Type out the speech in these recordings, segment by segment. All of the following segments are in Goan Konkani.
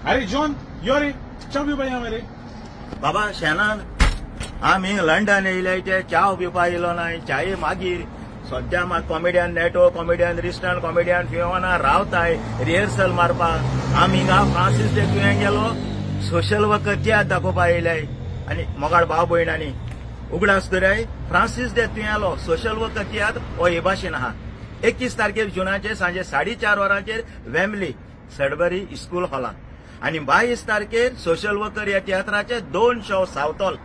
अरे जॉन यो रे, च्या पिवपा या मरे. बाबा शेनान आमी लंडन येयले ते च्या पिवपा येयलो ना. च्याये मागीर सद्या मात comedian Neto, comedian Riston, comedian Fiona रावताय रिहर्सल मारपाक. आमी हिंगा फ्रांसीस दे तुवें गेलो सोशल वर्कर तियात्र दाखोवपा येयले आनी मोगाळ भाव भयणांनी उगडास दराय फ्रांसीस दे तुयेलो सोशल वर्कर तियात्र हो हे भाशेन आहा. 21 तारखेर जुनाचेर सांजे 4:30 वरांचेर वेम्बली सडबरी स्कूल हॉलांत आनी 22 तारखेर सोशल वर्कर ह्या तियात्राचे 2 शो सावतोल.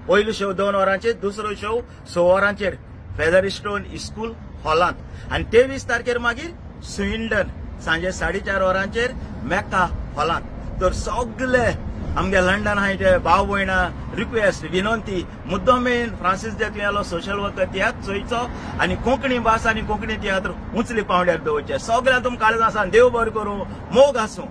पयलो शो 2 वरांचेर, दुसरो शो 6 वरांचेर फेदरस्टोन स्कूल हॉलांत आनी 23 तारखेर मागीर स्विंडन सांजे 4:30 वरांचेर मेका हॉलांत. तर सगळे आमगे लंडन आहाय ते भाव भयणां रिक्वेस्ट विनंती मुद्दोमेन फ्रांसीस दे तुयेलो सोशल वर्कर तियात्र चोयचो आनी कोंकणी भास आनी कोंकणी तियात्र उंचले पांवड्यार दवरचे. सगळ्यां तुमकां काळजां आसा देव बरें करूं, मोग आसूं.